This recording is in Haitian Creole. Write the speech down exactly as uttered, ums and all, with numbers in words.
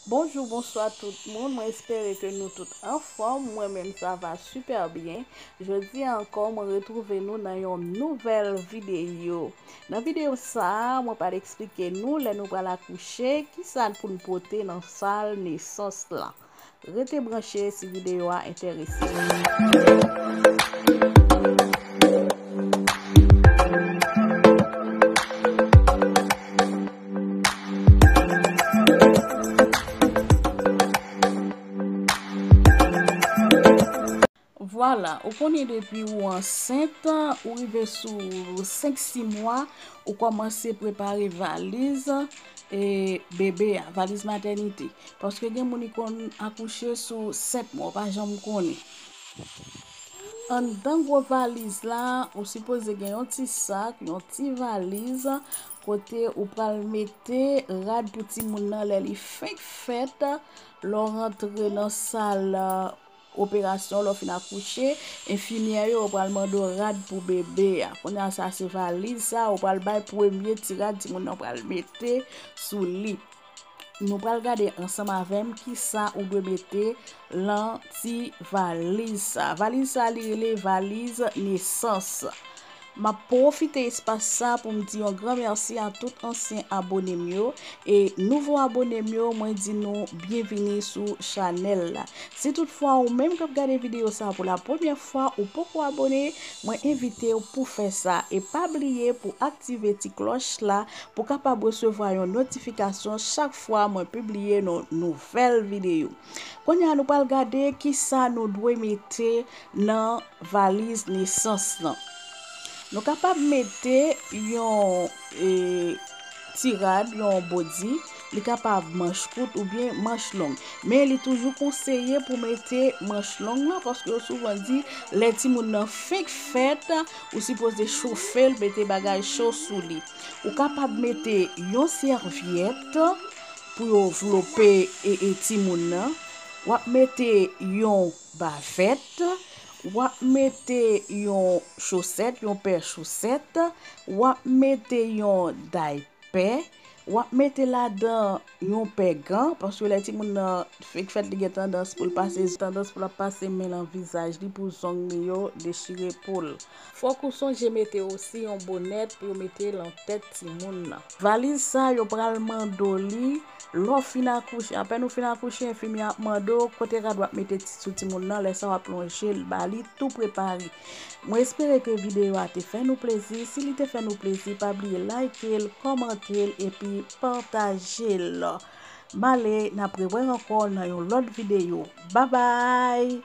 Bonjou, bonswa tout moun. Mwen espere ke nou tout anfòm. Mwen menm, sa va super byen. Jodi a ankò, mwen retwouve nou nan yon nouvèl videyo. Nan videyo sa a, mwen pral eksplike nou lè nou pral akouche, kisa pou n pote nan sal nesans lan. Rete branche si videyo a enterese w. Vwala, ou konnen depi ou ansent, ou rive sou senk sis mwa, ou kòmanse prepare valiz, e, bebe a, valiz matènite. Paske gen moun ki konn akouche sou sèt mwa, ou pa janm konnen. Anndan gwo valiz la, ou sipoze gen yon ti sak, yon ti valiz, kote ou pral mete rad pou timoun nan lè li fenk fèt, lè w rantre nan sal, operasyon, lè w fin akouche, enfimyè yo, yo pral mande w rad pou bebe a. Kounye a, sa se valiz sa, ou pral bay premye ti rad timoun nan pral mete sou li. Nou pral gade ansanm avè m kisa ou dwe mete lan ti valiz sa. Valiz sa, li rele valiz nesans. M ap pwofite espas sa pou m di yon gran mèsi a tout ansyen abone m yo e nouvo abone m yo, mwen di nou byenvini sou chanèl la. Si toutfwa ou menm k ap gade videyo sa pou la premyè fwa, ou poko abone, mwen envite w pou fè sa. E pa bliye pou aktive ti klòch la pou kapab resevwa yon notifikasyon chak fwa mwen pibliye yon nouvèl videyo. Kounye a, nou pral gade kisa nou dwe mete nan valiz nesans lan. Nou kapab mete yon, e, ti rad, yon body, li kapab manch kout oubyen manch long. Men li toujou konseye pou mete manch long lan, paske yo souvan di lè timoun nan fenk fèt, ou sipoze chofe l, mete bagay cho sou li. Ou kapab mete yon sèvyèt pou yo vlope, e, e, timoun nan. W ap mete yon bavèt, w ap mete yon chosèt, yon pè chosèt, w ap mete yon daypè, w ap mete ladan yon pè gan, paske lè timoun nan fenk fèt, li gen tandans pou l pase, tandans pou l ap pase men lan vizaj li, pou zong li yo dechire po l. Fòk ou sonje mete osi yon bonèt pou yo mete lan tèt timoun nan. Valiz sa, yo pral mande w li lè w fin akouche. Apèn ou fin akouche, enfimyè ap mande w kote rad w ap mete ti, sou timoun nan, lè sa w ap lonje l ba li tou prepare. Mwen espere ke videyo a te fè nou plezi. Si li te fè nou plezi, pa bliye like l, kòmante l epi pataje l. M ale, n ap rewè ankò nan yon lòt videyo. Babay!